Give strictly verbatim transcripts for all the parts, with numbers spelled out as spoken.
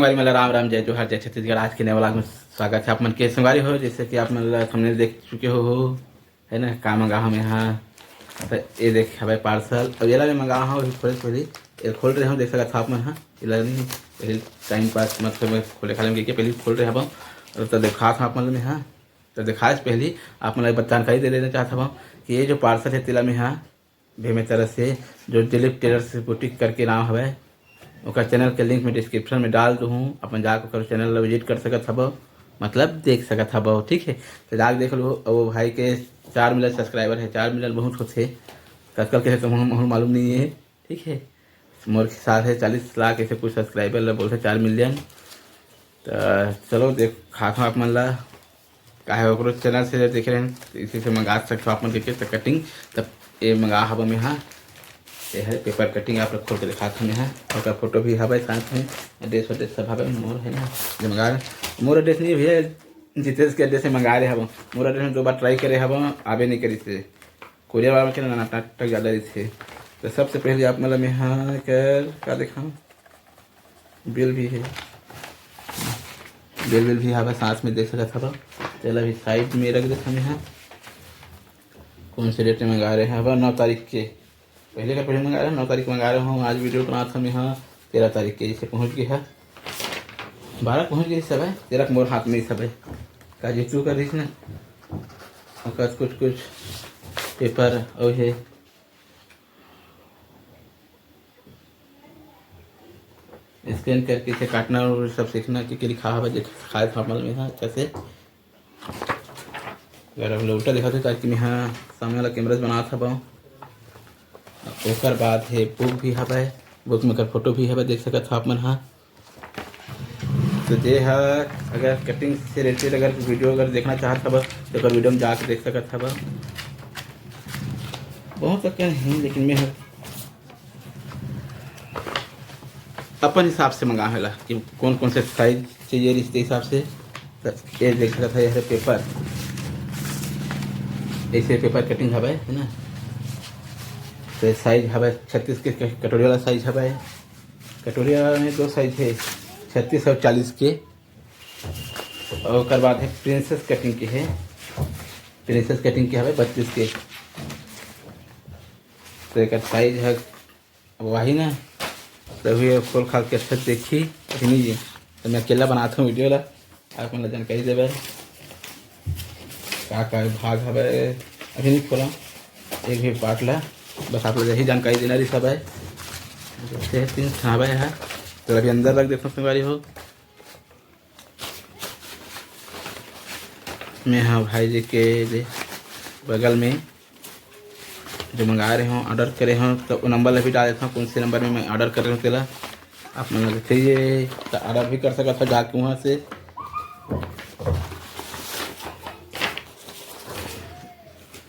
संगवारी मन ला राम राम, जय जोहार, जय छत्तीसगढ़। आज के नए vlog में स्वागत है आप मन के। संगवारी हो, जैसे कि आप मन ला thumbnail देख चुके हो, हो, है ना, का मंगा हवे हा। तो ये देख हवे parcel, अब एला मैं मंगा हूँ, अभी खोले से पहले ये खोल रहे हूँ, देख सकत हो आप मन हा। एला नहीं, पहले time pass मतलब मैं खोले खाले में के पहले खोल रहे हवा। और तो देखा था आप मन में, हाँ, तो देखा से पहले आप मन ला एक बात जानकारी दे देना चाहत हवा कि ये जो parcel है तेला में, हाँ, भीमे तरह से, जो दिलीप टेलर्स बुटीक करके नाम हवे, ओकर channel के link में description में डाल दूँ हूँ, अपन जाके ओकर channel ला visit कर सकत हबो, मतलब देख सकत हबो, ठीक है। तो जाके देख लो, वो भाई के चार million subscriber है, चार million बहुत होथे, कतका के है तो मोहन, मोहन मालूम नहीं है, ठीक है। मोर के साथ है चालीस लाख ऐसे कुछ subscriber ला बोलथे चार million। तो चलो देख खात हूँ आप मन ला, काहे ओकरो channel से देखे रहेन, तो इसी से मंगा सकते हो आप मन के, के cutting। तब ये मंगा हवा में, हाँ, ये है paper cutting, आप लोग खोल के दिखा था मैं, हाँ, ओकर photo भी हवे साथ में, address वड्रेस सब हवे। मोर है ना, जो मंगा रहे, मोर address नहीं भैया, जितेश के address से मंगा रहे हवा। मोर address में दो बार try करे हवा, आबे नहीं करी से, courier वाला के ना नाटक ज़्यादा रही। तो सबसे पहले आप मतलब मैं, हाँ, कर का देखा, बिल भी है, बिल बिल भी हवा साथ में देख सकत हवा। तेला भी side में रख देत हमें, हाँ, कौन से date में मंगा रहे हैं हवा, नौ तारीख के, पहले का पहले मंगा रहे हैं, नौ तारीख मंगा रहे हूँ। आज video बनात हमें, हाँ, तेरह तारीख के इसे पहुँच गए है, बारह पहुँच गए सब है, तेरह के मोर हाथ में ही सब है। का जीतू का रहीस ना, ओकर कुछ कुछ paper और है, scan करके इसे काटना और सब सीखना, क्योंकि लिखा हवा, देख, खाए था अमल में, हाँ, अच्छा से। अगर हम लोग उल्टा देखा थे, ताकि मैं, हाँ, सामने वाला camera से बनात हवा। ओकर बाद है book भी हवा है, book में कर photo भी हवा, देख सकत हो आप मन, हाँ। तो जे हा अगर cutting से related अगर video अगर देखना चाहत हवा, तो ओकर video में जाके देख सकत हवा। बहुत अकन है, लेकिन मैं ह अपन हिसाब से मंगा होला कि कौन कौन से size चाहिए, इसके हिसाब से। तो ये देख सकत है, ये paper, ऐसे paper cutting हवे, है ना। तो size हवे छत्तीस के, कटोरी वाला size हवे। कटोरी वाला में दो size है, छत्तीस और चालीस के। और ओकर बाद है princess cutting के है, princess cutting के हवे बत्तीस के। तो एकर size है वही ना, तभी ये खोल खाल के अच्छा देखी। अभी नहीं जी, तो मैं अकेला बनाता हूँ video ला, आप मन ला जानकारी देवे का का भाग हवे। अभी नहीं खोला एक भी part ला, बस आप लोग यही जानकारी देना रही सब है। जैसे तीन ठावे है, तो अभी अंदर रख देता हूँ संगवारी हो। मैं हाँ भाई जी के दे बगल में जो मंगाए रहे हों, order करे हों, तो वो number ला भी डाल देता हूँ, कौन से number में मैं order करे हों तेला। आप मन अगर चाहिए तो order भी कर सकत हो जाके वहाँ से।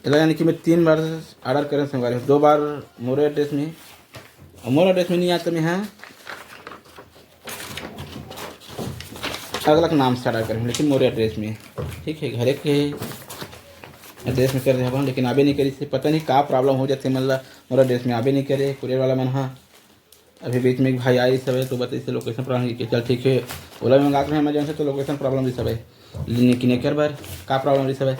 एला यानी कि मैं तीन बार order करे हों संगवारी, दो बार मोरे address में, और मोर address में नहीं आता मैं, हाँ, अलग अलग नाम से order करे हों, लेकिन मोरे address में, ठीक है, घरे के address में कर दे हवन, लेकिन आबे नहीं करी से, पता नहीं का problem हो जाते, मतलब मोर address में आबे नहीं करे courier वाला मन, हाँ। अभी बीच में एक भाई आई सब है, तो बताइए location problem कि चल ठीक है, ओला भी मंगा के Amazon से, तो location problem रही सब है, लेकिन एकर बार का problem रही सब है।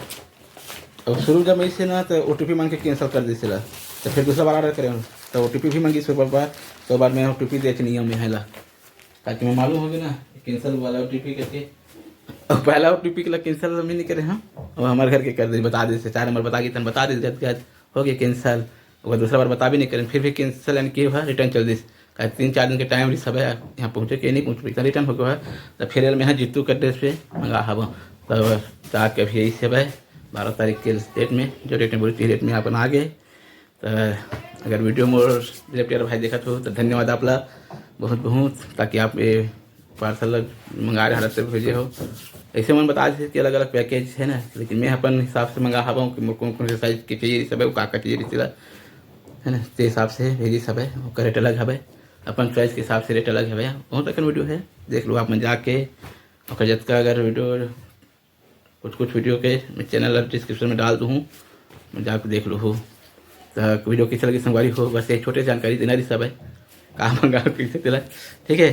अब शुरू जब ऐसे ना, तो ओ टी पी मांग के cancel कर दी ला, तो फिर दूसरा बार order करे, तो ओ टी पी भी मांगी सुबह बार, तो बाद में ओ टी पी देख नहीं हमें है ला, ताकि मैं मालूम हो गया ना cancel वाला ओ टी पी करके। अब पहला ओ टी पी के ला cancel हम नहीं करे, हाँ, अब हमारे घर के कर दे, बता दे से चार नंबर बता के तन बता दे, जब हो गया cancel। ओकर दूसरा बार बता भी नहीं करें, फिर भी cancel यानी कि हुआ, return चल दिस। काहे तीन चार दिन के time रही सब है, यहाँ पहुँचे के नहीं पहुँचे, इतना return हो गया है। तो फिर मैं यहाँ जीतू के address पे मंगा हवा, तो जाके अभी यही सब है, बारह तारीख के date में, जो date में बोली थी date में अपन आ गए। तो अगर video मोर दिलीप यार भाई देखत हो तो धन्यवाद आप ला बहुत बहुत, ताकि आप ये parcel मंगा रहे हालत से भेजे हो। ऐसे मन बता देते कि अलग अलग package है ना, लेकिन मैं अपन हिसाब से मंगा हवा हूँ कि मोर कौन कौन से size के चाहिए, सब है वो का का चाहिए रिश्तेदार, है ना, ते हिसाब से भेजी सब है, ओकर rate अलग हवे, अपन choice के हिसाब से rate अलग हवे। बहुत अकन video है, देख लो आप मन जाके, ओकर जतका अगर video कुछ कुछ video के मैं channel ला description में डाल दूँ हूँ, मैं जाके देख लो हो। तो video कैसे लगी संगवारी हो, बस ये छोटे जानकारी देना रही सब है, का मंगा कैसे चला, ठीक है।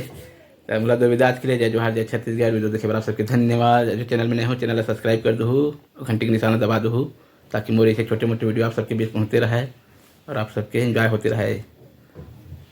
त मोला दो विदा आज के लिए, जय जोहार, जय छत्तीसगढ़। वीडियो देखे बर आप सबके धन्यवाद। जो चैनल में नए हो, चैनल ला सब्सक्राइब कर दूहू, घंटी के निशान ला दबा दूहू, ताकि मोर ऐसे छोटे मोटे वीडियो आप सबके बीच पहुँचते रहे और आप सबके एंजॉय होते रहे।